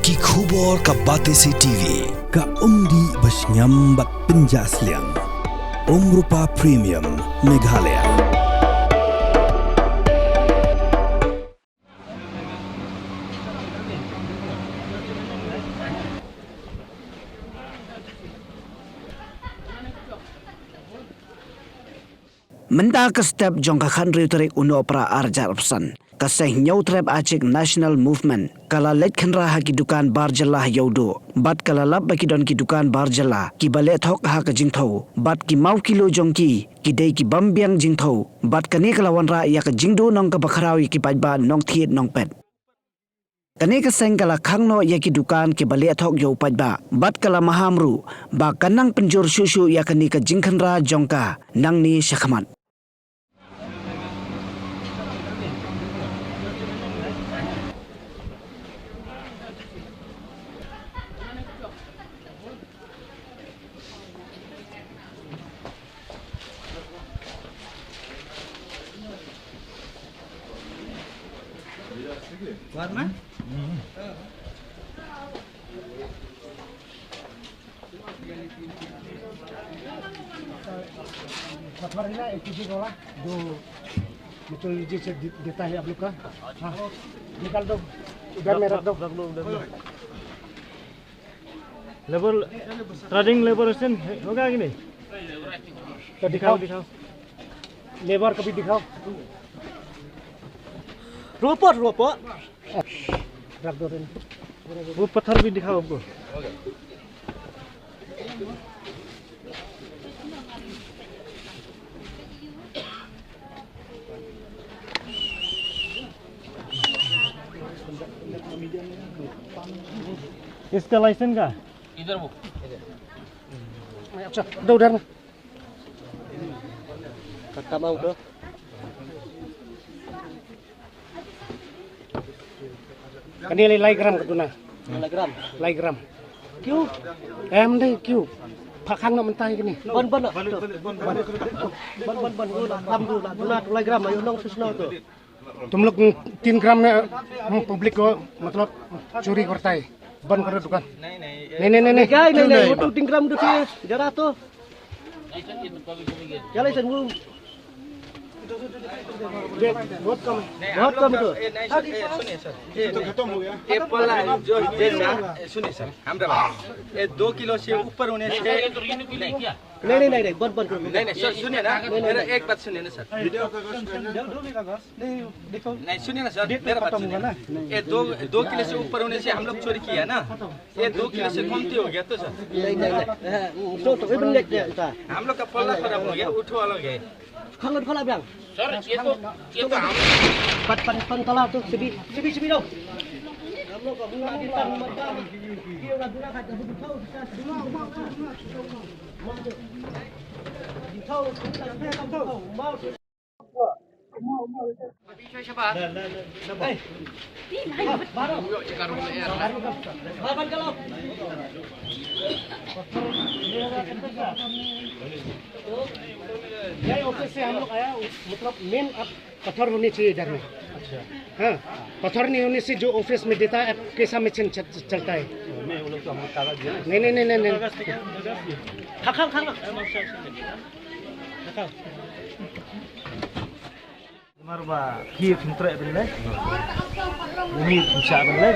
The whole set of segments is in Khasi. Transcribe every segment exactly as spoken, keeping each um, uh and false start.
Ki khubor ka Batesi T V. Ka umdih ba shngiam bad pynjah sliang. Umrupa Premium Meghalaya. Mynta ka step jong ka khathynriew tarik u Nohprah arhajar arphew san, ka seng Hynñiewtrep Achik National Movement ka la leit khynra ha ki dukan bar jylla ha Ïewduh, bad ka la lap ba ki don ki dukan bar jylla kiba leh thok ha ka jingthew, bad ki maw kilo jong ki ki dei ki bym biang jingthew, bad kane ka la wanrah ïa ka jingduh nong kaba khraw ïa ki paidbah nongthied nongpet. Kane ka seng ka la khang noh ïa ki dukan kiba leh thok ïa u paidbah, bad ka la maham ruh ba kan nang pynjur shuh shuh ïa kane ka jingkhynra jong ka nangne shakhmat. पत्थर है ना, एक केजी वाला, जो मेट्रोलॉजी से दे-, देता है आप लोग का। हाँ, निकाल दो, इधर में रख दो। लेबर, ट्रेडिंग लेबर स्टेशन होगा कि नहीं? तो दिखाओ, दिखाओ। लेबर को भी दिखाओ। रोपो, रोपो। रख दो रे। वो पत्थर भी दिखाओ हमको। इसका लाइसेंस का? इधर वो। अच्छा, दो उधर ना। खत्म हो गया। Kane le lai gram ka duna. Lai gram. Lai gram. Kyu? Em dei kyu. Pha khang na mynta kane. Ban ban na. Ban ban ban. Ula, kam du la. Duna tu lai gram ayo nong susno tu. तुम लोग तीन ग्राम में हम पब्लिक को मतलब चोरी करता है, बंद करो दुकान। नहीं नहीं नहीं नहीं, वो तो तीन ग्राम दुखी जरा तो। क्या लाइसेंस वो? बहुत कम है। बहुत कम तो। ये नहीं सर, ये सुनिए सर, ये तो खत्म हो गया। ये पहला जो जैसा, सुनिए सर, हमरा बात, ये दो किलो से ऊपर होने से नहीं नहीं नहीं नहीं, बंद बंद। नहीं नहीं सर, सुनिए ना, मेरा एक बात सुनिए ना सर। वीडियो का नहीं, देखो। नहीं, सुनिए ना सर, डेट मेरा बात खत्म हुआ सुनिए। ना। ये दो, दो किलो से ऊपर होने से हम लोग चोरी किया ना, ये दो किलो से कमती हो गया तो सर। नहीं, नहीं, नहीं। हाँ, तो, तो, ये भी लेके आता। हम लोग का पल्ला खराब हो गया, उठो अलग है। खाना, खाना भी हम। सर, ये तो, ये तो हम पन, पन, पन तला तो सभी, सभी, सभी लोग। हम लोग का बुला के तन मत कर। ये वाला बुला खा, जब दिखाओ, दिखाओ, दिखाओ, दिखाओ। दिखाओ, दिखाओ, दिखाओ। ये ऑफिस से हम लोग आया, मतलब मेन अब पत्थर होने चाहिए इधर में। अच्छा। हाँ, पत्थर नहीं होने से जो ऑफिस में देता है, कैसा मशीन च-, च-, चलता है? नहीं, वो लोग तो हम लोग कागज दिया ना। नहीं, नहीं, नहीं, नहीं, नहीं। खा, खा, खा, खा। खा, खा। Namar ba phi phim treh ban leh, uni phim shah ban leh.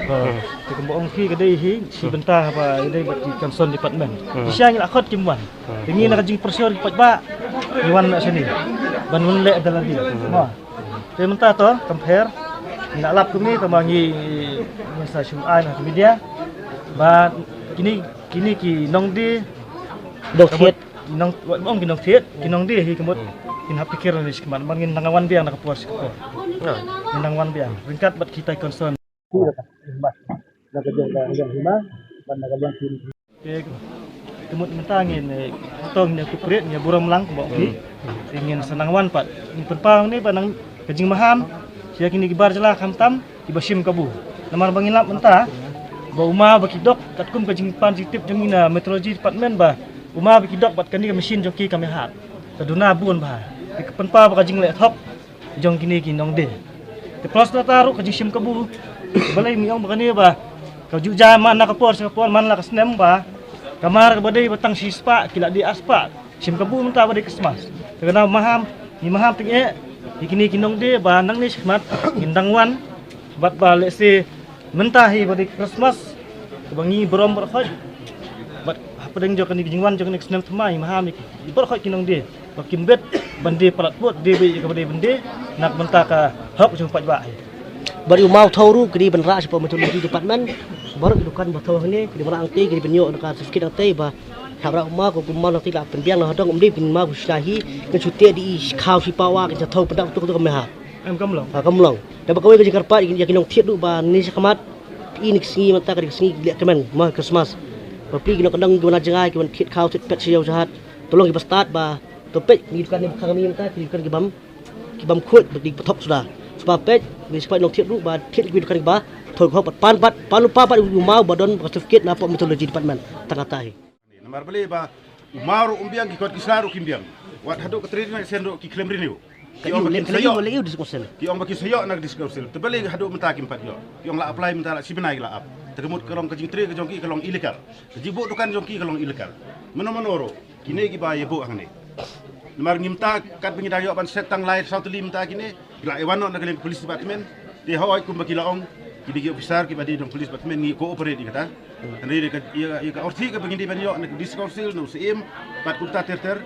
Te kumba ong phi ka dei hi shi bynta haba ïadei bad ki concern department. Shisha ngi la khot kim wan. Te ngi na ka jingpressure ki paidbah ngi wan na shane ban wan leh da lade. Mo. Te mynta to compare ngi la lap kumne, tangba ngi, ngi sa shu ai na ka media ba kine, kine ki nongdie dok thied. Ki nong, wat ong ki nongthied, ki nongdie hi ka mut kin hap pyrkhat lane shi khmat, namar ngin nang wan biang na ka por shi ka por. Ngin nang wan biang ryngkat bad kita ki concern. Na ka jong ka jong hima bad na ka jong ki. Te ka mut mynta ngin, eh, to ngin ïa cooperate, ngin ïa burom lang kumba ong phi. Te ngin sa nang wan pat, ngin pynpaw ne ba nang ka jingmaham sha kine ki bar jylla khamtam kiba shim kabu. Namar ba ngi lap mynta ba uma ba ki dok, katkum ka jingpan jingtip jong ngi na meteorology department ba uma ba ki dok bad kane ka machine jong ki kam ïahap. Ka duna bun bha. Te ka pynpaw ba ka jingleh thok jong kine ki nongdie. Te plus na ta ruh ka jingshim kabu. Balei ngi ong ba kane ba Ka ju ja man na ka por sha ka por man la ka snem ba ka mar kaba dei ba tang shispah ki la dei arspah shim ka bu mynta ba dei Christmas. Te ka na maham, ngi maham tyngeh ïa kine ki nongdie ba nangne shakhmat ngin dang wan bad ba lehse mynta hi ba dei Christmas kaba ngi burom baroh khoit. Bad hapdeng jong kane ka jingwan jong kane ka snem thymmai ngi maham ïa ki baroh khoit ki nongdie ba kim bit ban die palat pud, die beit ïa kaba dei ban die na ka bynta ka hok jong u paidbah hi. Bad ïa u maw thaw ruh ki dei ban rah shapoh Meteorology Department. Baroh ki dukan ba thaw hangne ki dei ban rah hangtei, ki dei ban ïoh na ka certificate hangtei ba hap rah u maw, ka kum maw nangtei la pynbiang na hadong, ym dei phin maw shu sha hi, kan shu teh di i khaw shi pawa, kan shu thaw pyndak tu tu ka meh ha. Em kam long. Ha kam long. Da ba kawei ka jingkyrpad ïa ki nongthied ruh ba ne shakhmat i ne ka sngi mynta ka dei ka sngi leh kmen maw Christmas. Ba phi ki nongkyndong ki wan jngai ki wan thied khaw thied pet sha ïew sha hat. To long ki ba stad ba to peit ki dukan ne ba khang mynta ki dukan ki bam ki bam khuid ba ki pathok suda. Spa peit ngi spa nongthied ruh ba thied ki dukan ki ba thoi khop pat pan pat pan u pa pat u maw ba don certificate na pok Meteorology Department. Tang kata hi. Namar balei ba u maw ruh um biang, ki kot ki sla ruh kim biang. Wat haduh ka three night sen ruh ki khlem renew. Ki ong ba kin sa ïoh. Ki ong ba kin sa ïoh na ka District Council. Te balei haduh mynta kim pat ïoh. Ki ong la apply mynta la shi bnai la ap. Te ka mut ka long ka jingtrei ka jong ki ka long illegal. Ka jingbuh dukan jong ki ka long illegal. Mano mano ruh. Kine kiba ïa buh hangne. Namar ngi mynta katba ngi dang ïoh ban set tang lai saw tylli mynta kine, ki la ïa wan noh na ka liang ka police department. Te hooid kumba ki la ong, ki dei ki officer kiba dei dong police department ngi cooperate ïa kata. Hynrei ïa ka, ïa ka, ïa ka orthied kaba ngi dei ban ïoh na ka District Council na u Syiem bad kumta ter ter.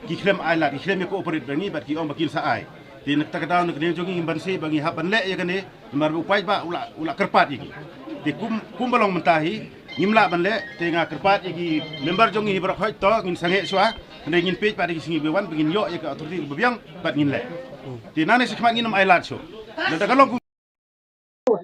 Ki khlem ai lad, ki khlem ïa cooperate bad ngi bad ki ong ba kin sa ai. Te na kata ka daw na ka liang jong ngi ngim banse ba ngi hap ban leh ïa kane. Namar ba u paidbah u la, u la kyrpad ïa ngi. Te kum, kumba long mynta hi ngim lah ban leh, te nga kyrpad ïa ki member jong ngi hi baroh khoit to ngin sangeh shuwa. Hynrei ngin peit pat ïa ki sngi ba wan ba ngin ïoh ïa ka authority ba biang bad ngin leh. Te nangne shakhmat ngin ym ai lad shuh. Lada ka long kum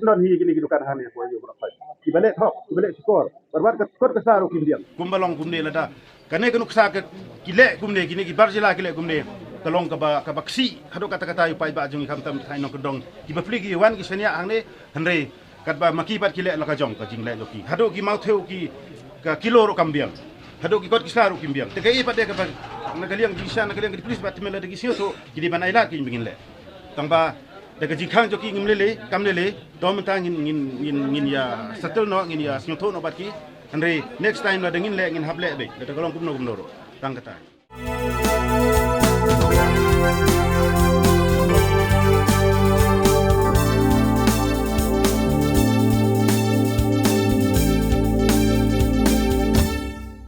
don hi kine ki dukan hangne ko ïa baroh khoit. Kiba leh thok, kiba leh shukor. Bad wat ka kot ka sla ruh kim biang. Kumba long kumne lada kane ka nuksa ka ki leh kumne, kine ki bar jylla ki leh kumne. Ka long kaba, kaba ksih haduh katta katta ïa u paidbah jong ngi khamtam ki thaw nongkyndong. Kiba plie ki wan ki shaniah hangne, hynrei katba ma ki pat ki leh la ka jong ka jingleh jong ki. Haduh ki mawthew ki ka kilo ruh kam biang. Haduh ki kot ki sla ruh kim biang. Te kaei pat de kaba na ka liang ki sha na ka liang ki police bad tymmen lada ki sngewthuh ki dei ban ai lad ki ba ngin leh. Tang ba da ka jingkhang jong ki ngim lei lei, kam lei lei, to mynta ngin, ngin, ngin, ngin ïa settle noh, ngin ïa sngewthuh noh bad ki. Hynrei next time lada ngin leh ngin hap leh beit, lada ka long kumno kumno ruh. Tang kata.